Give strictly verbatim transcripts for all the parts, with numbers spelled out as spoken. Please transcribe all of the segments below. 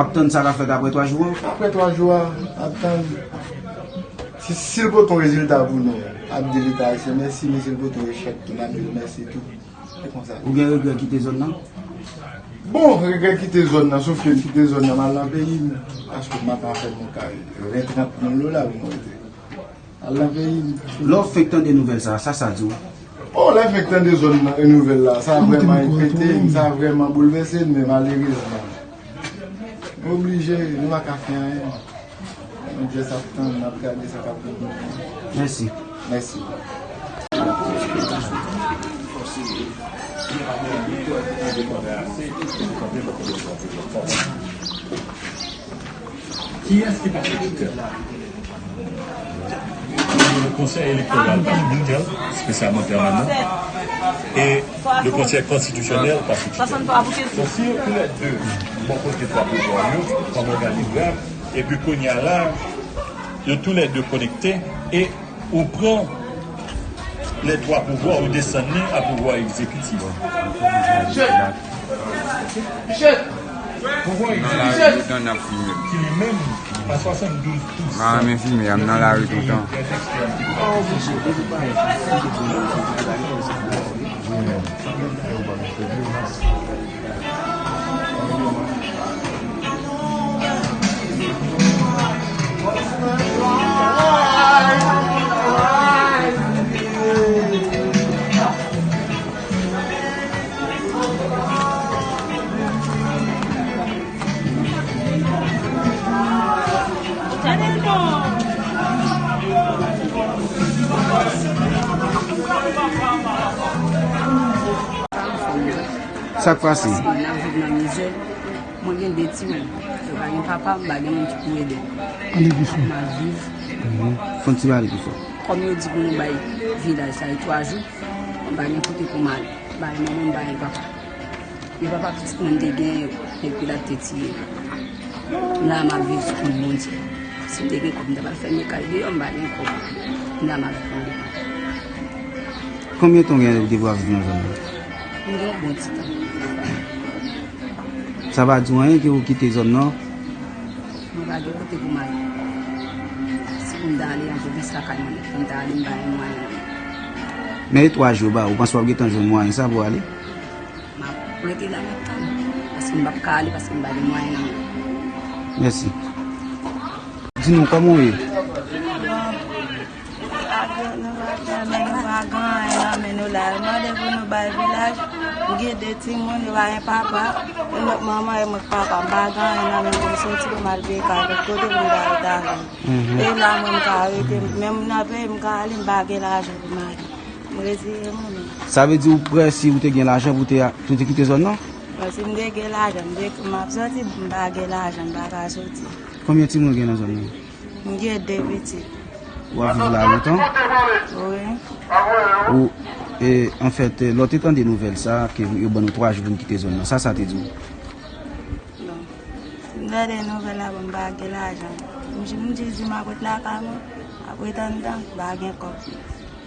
Ap tann sa k ap fèt apre twa jou an? Apre twa jou a, ap tann. Si, si l pote yon rezilta pou nou, ap di Leta ayisyen mèsi, men si l pote yon echèk tou, n ap di l mèsi tou. Se konsa. Ou gen regrè kite zòn nan? Bon, regrè kite zòn nan, sof ke m kite zòn nan, m al nan peyi m. Paske m ap fè yon kay ven trant mil dola pou mwen rete. Al nan peyi m. Lè w fenk tande nouvèl sa, sa sa di w? Oh, lè m fenk tande zòn nan, nouvèl la, sa vrèman enkyete m, sa vrèman boulvèse m, men malerezman, nou oblije, nou pa ka fè anyen. Nou jis ap tann, n ap gade sa k ap vini. Mèsi. Mèsi. Kiyès ki pa sekretè? Le Conseil électoral pa sekretè, espesyalman pèmanan, e le Conseil constitutionnel pa sekretè. Donk, si yo toulède bò kote twa pouvwa yo, kòm òganizab, epi kounye a la, yo toulède konekte, e ou pran lè twa pouvwa, ou desann li a pouvwa egzekitif. Pouvwa egzekitif ki li menm a swasanndouz pousan. M pa renmen filme a, m nan lari toutan. Sa k pase? Paske n ap viv nan mizè. Mwen gen de timoun. Yo pa gen papa, m pa gen moun ki pou ede m. Pale pi fò. M ap viv. Mhm. Fè yon ti pale pi fò. Kòm yo di pou nou bay vilaj sa yo twa jou, m pa gen kote pou m ale. M pa gen manman, m pa gen papa. Men papa pitit mwen te genyen yo, nèg Pilat te tiye yo. M la, m ap viv sou kont Bondye. Si m te gen kòb, m ta pral fèmen kay deyò, m pa gen kòb. M la, m ap viv andepan. Konbyen tan w gen depi w ap viv nan zòn nan? M gen yon bon ti tan. Sa pa di w anyen ke w kite zòn nan? Mwen pa gen kote pou m ale. Si pou m ta ale an pwovens lakay mwen, pou m ta ale, m pa gen mwayen nan men. Men e twa jou yo ba w, ou panse w ap gentan jwenn mwayen sa pou w ale? M ap rete la, m ap tann. Paske m p ap ka ale, paske m pa gen mwayen nan men. Mèsi. Di nou, kòman w ye? Nou pa gen, nou pa gen, men nou pa gen anyen nan men nou la. Yo mande pou nou bay vilaj. M gen de timoun, yo pa gen papa. E mwen k manman, e mwen k papa. M pa gen anyen nan men m pou m soti pou m al peye kay lòt kote pou m ta rete avè yo. Mhm. E la, mwen, m ka rete. Menm nan peyi m ka ale, m pa gen lajan pou m ale. M reziye mwen menm. Sa vle di ou prè, si ou te gen lajan pou te, pou te kite zòn nan? Mwen, si m te gen lajan, m te, m ap soti, m pa gen lajan, m pa ka soti. Konbyen timoun ou gen nan zòn nan? M gen de pitit. W ap viv la lontan? Wi. Ou, e, anfèt, lè w te tande nouvèl sa, ke yo ban nou twa jou pou n kite zòn nan, sa sa te di w? Bon, m tande nouvèl la, bon, m pa gen lajan. M di, m di, di m ap ret lakay mwen, ap ret anndan, m pa gen kòb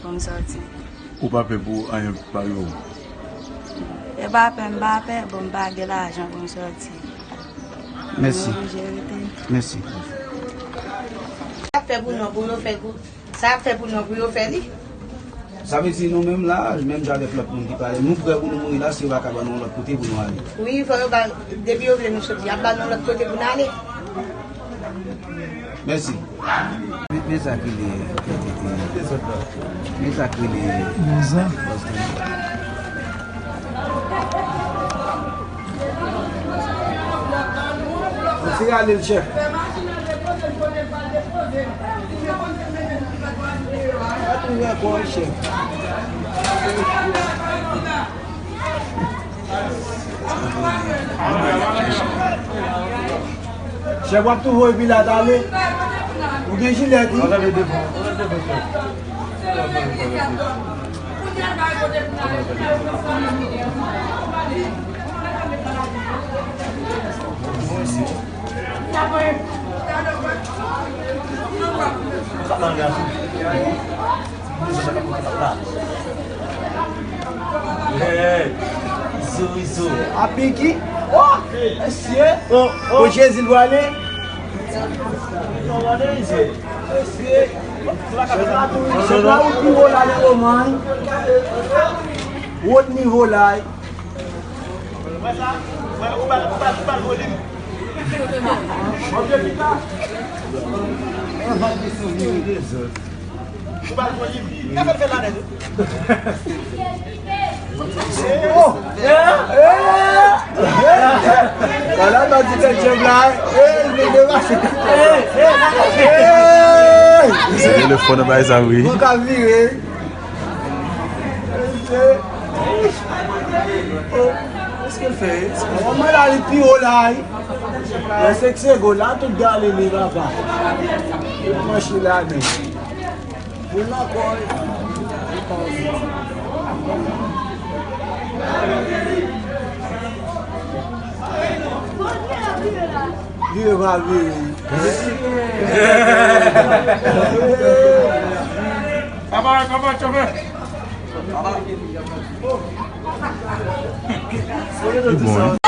pou m sòti. Ou pa pè pou anyen pa yo? E pa pè, m pa pè, bon, m pa gen lajan pou m sòti. Mèsi. Mwen oblije rete. Mèsi. Sa fè pou nou, pou yo fè pou, sa fè pou nou, pou yo fè li. Sa vle di nou menm la, menm jan avèk lòt moun ki pale, nou prè pou nou mouri la, si yo pa ka ban nou yon lòt kote pou nou ale. Wi, fò yo ba, depi yo vle nou soti, y ap ba nou lòt kote pou n ale. Mèsi. Men, men sa k rele, men sa k rele Bòzan. Ou ti rale l, chèf. Ou wè kò w, chèf. Chèf, w ap tou voye Pilat ale. Ou gen jilèt, wi. Hey, Izo, Izo. A Pinky? Oh! Mesye, o, o Jezi l prale. Mesye, se pa tou, se pa ou pi wo la nan moman. Wòt nivo la. Wala, nan ti tèt djab la, e, li depase. Se telefòn nan bay sa, wi. Mwen ka vire. Èske l fè? Mwen la, li pi wo la, wi. Nan sèk segonn la, tout Galile, papa. Tout manch la, men. Moun nan kò, wi. Vire, va vire. Papa, papa, chofè. Li bon, wi.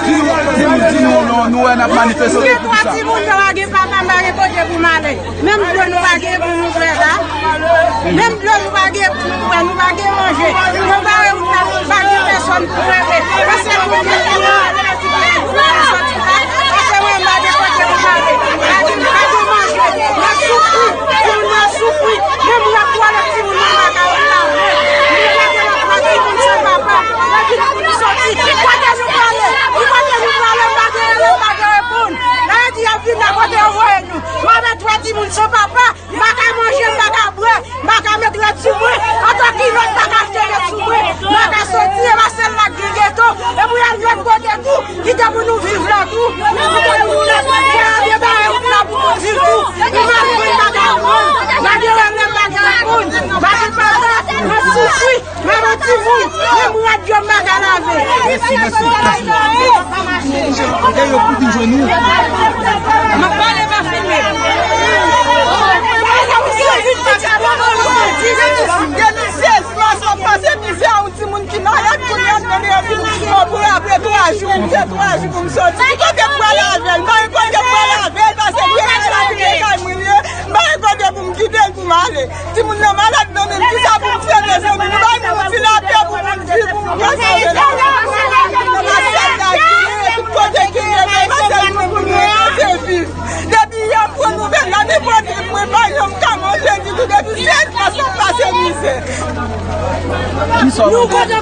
Di nou, di nou, nou, nou wè n ap manifeste pou kisa? Gen twa timoun, m pa gen papa, m pa gen kote pou m ale. Menm dlo nou pa gen pou nou bwè la. Menm dlo nou pa gen pou nou bwè, nou pa gen manje. Nou bare wout la, nou pa gen pèsòn pou rele. Paske nou gen Paske mwen pa gen kote pou m ale. Pa gen, pa gen manje. Mwen soufri. Timoun mwen soufri. Menm lòt twalèt timoun mwen pa ka lave. Mwen gen lòt twa timoun san papa. Mwen vin pou nou soti. Kote nou prale? Ki kote nou prale? M pa gen rele, m pa gen reponn. Lè yo di y ap vin la, kote yo voye nou? Mwen avèk twa timoun san papa. M pa ka manje, m pa ka bwè, m pa ka met rad sou mwen. Antan kilòt, m pa ka achte rad sou mwen. M pa ka soti, e pa sèl la k gen geto. E pou y al lòt kote tou, kite pou nou viv la tou. Kite pou nou viv la tou. Fò yo debare wout la pou nou viv tou. Pou m al jwenn m pa ka jwenn. M pa gen rele, m pa gen reponn. M pa gen papa, m ap soufri. Menm yon timoun, menm rad yo m pa ka lave. Mèsi, mèsi, mèsi. Kote yo pou vin jwenn nou? M ap pale, pa filme. Depi sèz mas ap pase mizè, yon timoun ki malad kounye a, m tande yo vin, bon, pou apre twa jou, m fè twa jou pou m soti. Ki kote m pral avè l? M pa gen kote m pral avè l, paske m rete la vin nan kay mwen ye. M pa gen kote pou m kite l pou m ale. Timoun nan malad nan men m, kisa pou m fè, mezanmi? Nou bay moun ti lapè pou moun viv, pou moun pase, mezanmi. Nan Masèl la, tout kote ki rete Masèl, nou pou nou rete viv. Depi yè m pran nouvèl la, nenpòt mwen pa janm ka manje ditou, depi sèt mwa sa pase mizè. Kisa w mande Leta?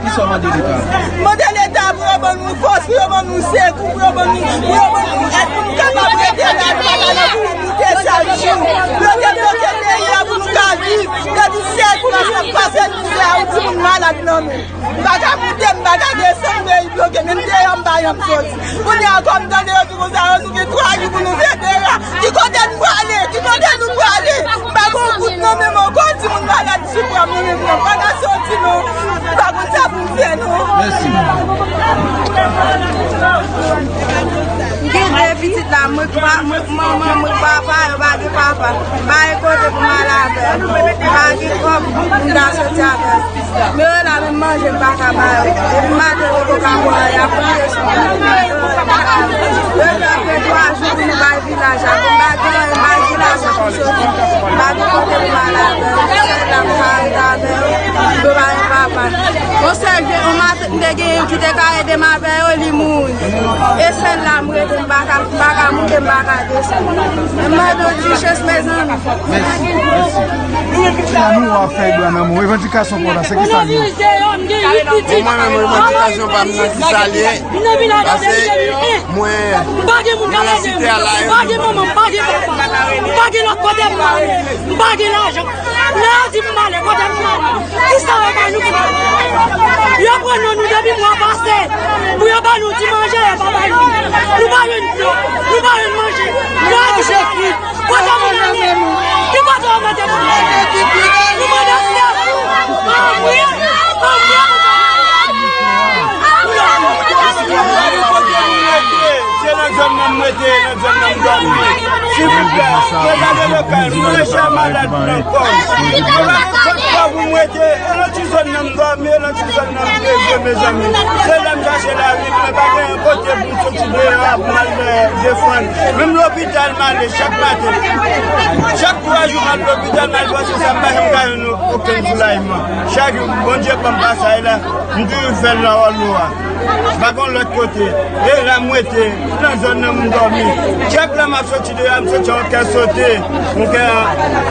Kisa w mande Leta? Mande Leta pou yo ban nou fòs, pou yo ban nou sekou, pou yo ban nou, pou yo ban nou èd, pou nou kapab rete la, nou pa ka nan difikilte chak jou. Bloke, bloke peyi a pou nou ka viv. Depi sèt mwa sa pase mizè a, yon timoun malad nan men. M pa ka moute, m pa ka desann, peyi bloke, menm deyò m pa janm soti. Kounye a, kòm tande yo di konsa, yo, nou gen twa jou pou nou fè deyò. Ki kote n prale? Ki kote nou prale? M pa gen yon goud nan men m ankò, timoun malad sou bra m nan men m nan, m pa ka soti non. M pa konn sa pou m fè non. Mèsi. M gen de pitit la, mwen k pa, mwen k manman, mwen k papa, yo pa gen papa. M pa gen kote pou m al avè l. M pa gen kòb pou m ta soti avè l. Men yo la, menm manje m pa ka ba yo. Depi maten yo poko ka pran anyen, y ap kriye sou mwen. Yo di ap gen twa jou pou nou bay vilaj la. Pou m pa gen anyen, m pa gen lajan pou m soti. M pa gen kote pou m al avè yo. Se la m ka rete avè yo. Yo pa gen papa. Yon sèl vye, yon matant m te genyen ki te ka ede m avè yo, li mouri. E sèl la m rete, m pa ka, m pa ka moute, m pa ka desann. M mande yon ti chans, mezanmi. Mèsi, mèsi. Kisa nou w ap fè Ibrahim nan men w? Revandikasyon pa w la, se kisa l ye? Bon, mwen menm, revandikasyon pa m nan, kisa l ye? Pase mwen, mwen nan site a la, yo. M pa gen manman, m pa gen papa. M pa gen lòt kote m ale. M pa gen lajan. Lè yo di m ale, kote m ale? Kisa yo ba nou pou nou? Yo pran non nou depi mwa pase. Pou yo ba nou ti manje, yo pa ba nou. Nou pa jwenn dlo, nou pa jwenn manje. Lè yo di se fri. Kote moun nan men nou? Ki kote yo mete moun nan? Nou mande sèkou. Anmwe, anmwe. Se nan zòn nan m rete, nan zòn nan m dòmi. Silvouplè, mwen gade lokal, mwen deja malad nan kò m. Mwen pa gen kòb pou m rete, e nan ti zòn nan m dòmi, e nan ti zòn nan m leve, mezanmi. Se la m chache lavi, mwen pa gen kote pou m soti deyò a pou m al defann. Menm lopital m ale chak maten. Chak twa jou m al lopital, m al pran swen sa, m pa janm ka jwenn okenn soulajman. Chak jou, Bondye ban m pasaj la, m toujou fè l nan wòl nou a. M pa gon lòt kote. E la m rete, nan zòn nan m dòmi. Chak lè m ap soti deyò a, m soti yon kè sote, yon kè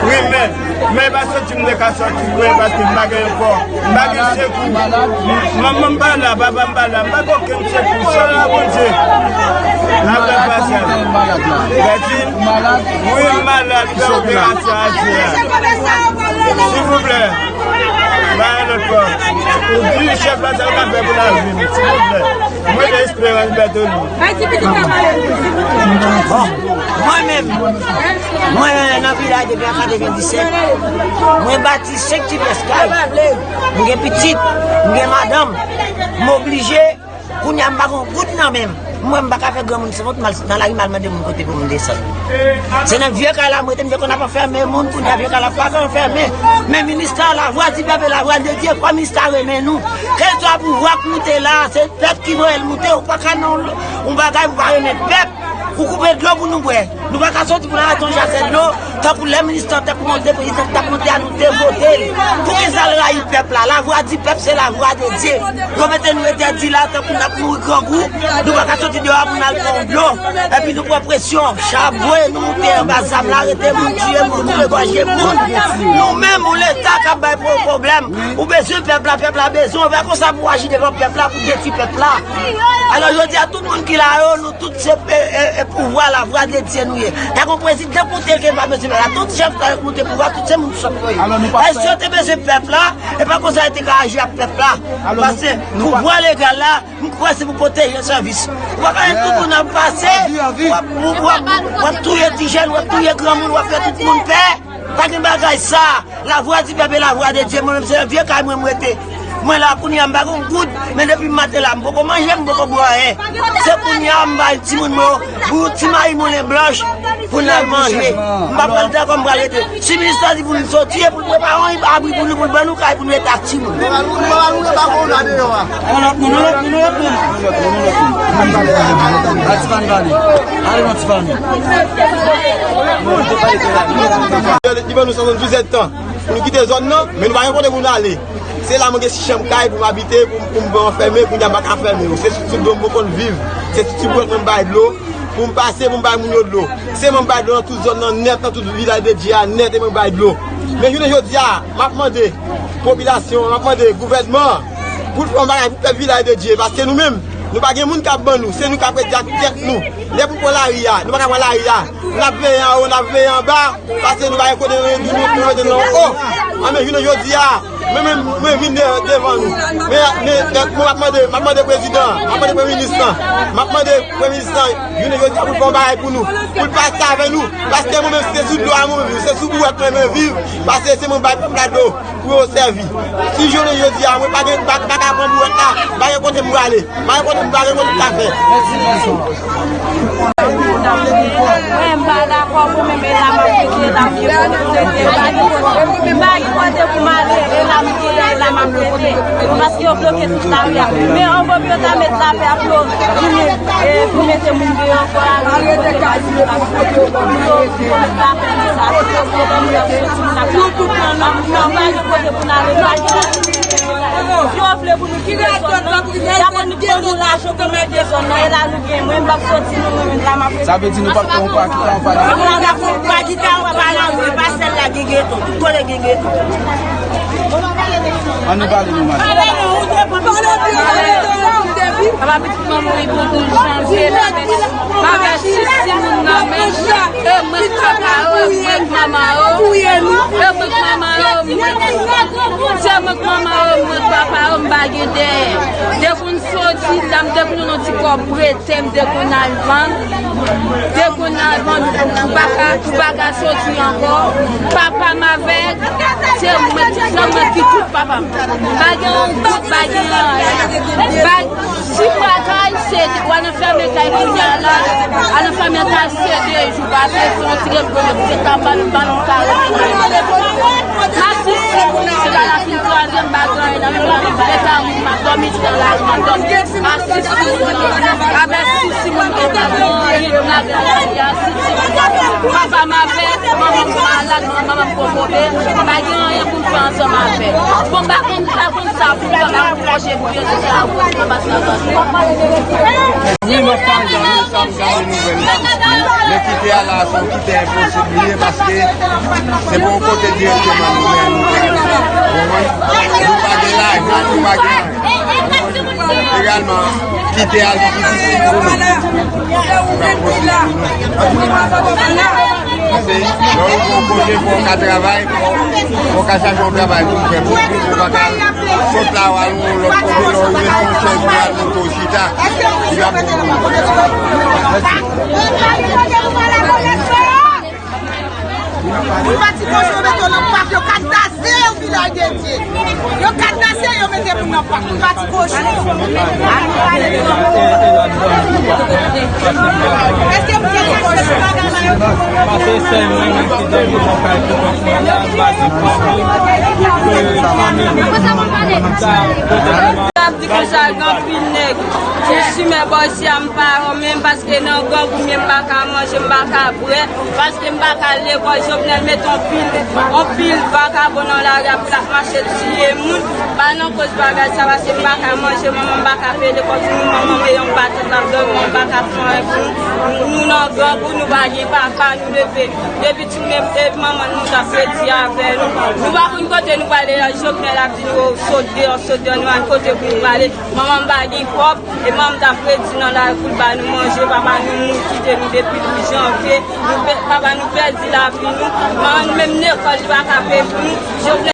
rimè. Men e pa soti m te ka soti vre, paske m pa gen kò. M pa gen sekou. Manman m pa la, papa m pa la, m pa gen okenn sekou. Sèl la Bondye. N ap fè pasaj. Bètin, wi, m malad, m fè operasyon asyè a. Silvouplè. Ba yon lòt fwa. Ou di chèf la sa l ka fè pou lavi m, silvouplè. Mwen te esperans Bètoni. Bon, mwen menm, mwen nan vilaj depi an katrevenndisèt. Mwen bati senk ti pyès kay. M gen pitit, m gen madanm. M oblije Kounye a m pa gen yon goud nan men m. M wè m pa ka fè granmoun sanwont, m al nan lari, m al mande moun kote pou m desann. Se nan vye kay la m rete, m te konn ap anfèmen moun, kounye a vye kay la pa ka anfèmen. Men minis la, Lavwadipèp e Lavwadedye, fò minis la renmen nou. Kèlkeswa pouvwa k moute la, se pèp ki voye l moute, ou pa ka nan yon bagay pou pa renmen pèp. Ou koupe dlo pou nou bwè. Nou pa ka soti pou n al achte yon jakèt dlo, tankou lè minis lan t ap monte, prezidan t ap monte a, nou te vote l. Poukisa l rayi pèp la? Lavwadipèp se Lavwadedye. Yo mete nou entèdi la, tankou n ap mouri grangou. Nou pa ka soti deyò a pou n al pran yon dlo. Epi nou pran presyon, chabwe, nou moute anba zam la, rete moun tiye moun, koupe gòj moun. Nou menm, ou Leta k ap bay pwo-, pwoblèm. Ou bezwen pèp la, pèp la bezwen w. E pa konsa pou w aji devan pèp la, pou detwi pèp la. Alò, jodi a, tout moun ki la yo, nou tout se, e, e, e pouvwa, Lavwadedye nou ye. Pa gen prezidan kote ke pa bezwen la. Tout chèf sa yo k moute pouvwa, tout se moun sòt yo ye. Alò, nou pa... Èske yo te bezwen pèp la? E pa konsa yo te ka aji ak pèp la. Alò, nou... Paske pouvwa legal la, m kwè se pou pwoteje sèvis. Ou pa ka wè tout moun ap pase, w ap, w ap, w ap touye ti jèn, w ap touye granmoun, w ap fè tout moun pè. Pa gen bagay sa. Lavwadipèp e Lavwadedye, mwen menm se nan vye kay mwen m rete. Mwen la kounye a m pa gen yon goud, men depi maten la m poko manje, m poko bwè anyen. Se kounye a m bay timoun mwen yo, pou yon ti mayi moulen blanch, pou n al manje. M pa pral dakò, m pral rete. Si minis la di pou nou soti, e pou l prepare yon abri pou nou, pou l ban nou kay pou nou rete ak timoun. Yon lòt moun, yon lòt moun, yon lòt moun. Al ti fanmi pale. Ale nan ti fanmi. Li ban nou swasanndouz èdtan pou nou kite zòn nan, men nou pa gen kote pou nou ale. Se la mwen gen ti chanm kay pou m abite, pou, pou m anfèmen, kounye a m pa ka fèmen. Se sou, sou do m pou konn viv. Se sou ti bwèt mwen m bay dlo, pou m pase, pou m bay moun yo dlo. Se mwen m bay dlo nan tout zòn nan nèt, nan tout vilaj de Dye a nèt, e mwen m bay dlo. Men jounen jodi a, m ap mande popilasyon an, m ap mande gouvènman an, pou l fè yon bagay pou pèp vilaj de Dye, paske nou menm, nou pa gen moun k ap ban nou, se nou k ap rete ak tèt nou. Lè pou pran lari a, nou pa ka pran lari a. N ap veye anwo, n ap veye anba, paske nou pa gen kote nou, nou, nou mete nou anwo. Anben, jounen jodi a, mwen menm, mwen vin de-, devan nou. Men, men, men, mwen ap mande, m ap mande prezidan an, m ap mande premye minis lan, m ap mande premye minis lan, jounen jodi a pou l fè yon bagay pou nou, pou l pase avè nou, paske mwen menm se sou dlo a mwen viv, se sou bouwèt mwen mwen viv, paske se mwen bay pèp la dlo pou yo sèvi. Si jounen jodi a, mwen pa gen, pa, pa ka pran bouwèt la, pa gen kote m prale, pa gen kote m, pa gen kote m ka fè. Mwen, m pa dakò pou mwen, men la m ap rete, la m gen kote m rete, m pa gen kote, m pa gen kote pou m ale, e la m gen, e la m ap rete. Paske yo bloke tout lapè a. Men anvan pou yo ta met lapè a, pou yo vini, e, pou mete moun deyò ankò la, nou pa gen kote pou nou ale. Tout moun ap soti nan kay yo. Anpil moun ap soti nan kay yo. Anpil moun ap soti nan kay yo. Si w vle pou nou kite zòn nan, y ap ban nou lajan pou mete zòn nan. E la nou gen, mwen, m p ap soti, nou, mwen menm la, m ap rete. Sa vle di nou p ap fè yon pa kita, yon pa la. Nou p ap fè yon pa kita, yon pa la, wi, pasèl la gen geto, tout kote gen geto. Ann nou pale nou, madanm. Pale non, ou te pale non. Papa pitit mwen mouri pou douz janvye la, men m avèk sis timoun nan men. E mwen k papa yo, e mwen k manman yo. E mwen k manman yo, mwen k, se mwen k manman yo, mwen k papa yo, m pa gen dèyè. Depi n soti la, m depi nou nan ti kòb prete, m te konn al vann. Te konn al vann, m pa ka, m pa ka soti ankò. Papa m avèk, se mwen, se mwen ki tout papa m. Pa gen yon bout, pa gen anyen. Pa, si w al kay, se, w al nan fèmen kay kounye a la, al nan fèmen kay se de jou, pase se yon ti repon, se ta ban, ban nou kay. M ap sisi moun nan, se la fin twazyèm bagay nan, menm lè m leve moun, m ap dòmi nan lari, m ap dòmi. M ap sisi moun nan, avèk sisi moun nan, m ap dòmi, m ap dòmi, sisi moun nan. Papa m avèk manman m malad, manman m kokobe, pa gen anyen pou m fè ansanm avèk. Bon, m pa konn, m pa konn sa pou m pa pwoche pou yo, se sa pou m pase ansanm. Wi, m ap pale, wi, sa m gade nouvèl la. Men kite a la, se yon kite enposib li ye, paske se pa yon kote dirèkteman nou menm nou te rive. Ou konprann? Nou pa gen lajan, nou pa gen anyen. Egalman, kite a li difisil pou nou. Li pa posib pou nou. Paske lè ou gon kote pou w ka travay, pou w ka chache yon travay pou w fè, pou w viv, ou pa ka sot la w al yon lòt kote, lè w rive sou yon chèz, ou al monte w chita. Li pa bon pou nou. Mèsi. Pou pati kochon yo mete w nan pak, yo kadnase yo, vilaj de Dye. Yo kadnase yo, mete moun nan pak. Pou pati kochon. Èske m gen kochon? Ap di konsa, gen anpil nèg ki simen bò isi a, m pa wè menm, paske nan grangou m ye, m pa ka manje, m pa ka bwè, paske m pa ka al lekòl. Jovenel mete yon pil, yon pil vakabon nan lari a pou l ap mache tiye moun. Pa nan koz bagay sa, paske m pa ka manje, manman m pa ka peye lekòl pou nou, manman m e yon patant l ap dòmi, manman m pa ka fè anyen pou nou. Nou nan grangou, nou pa gen papa, nou leve. Depi ti menm, depi manman nou t ap redi avè nou. Nou pa konn kote nou prale, Jovenel ap di nou sot deyò, sot deyò, nou pa konn kote pou nou prale. Manman m pa gen kòb, e manman m t ap redi nan lari pou l ba nou manje, papa nou mouri kite nou depi douz janvye. Nou pè-, papa nou pèdi lavi nou. Manman nou menm lekòl li pa ka peye pou nou. Jovenel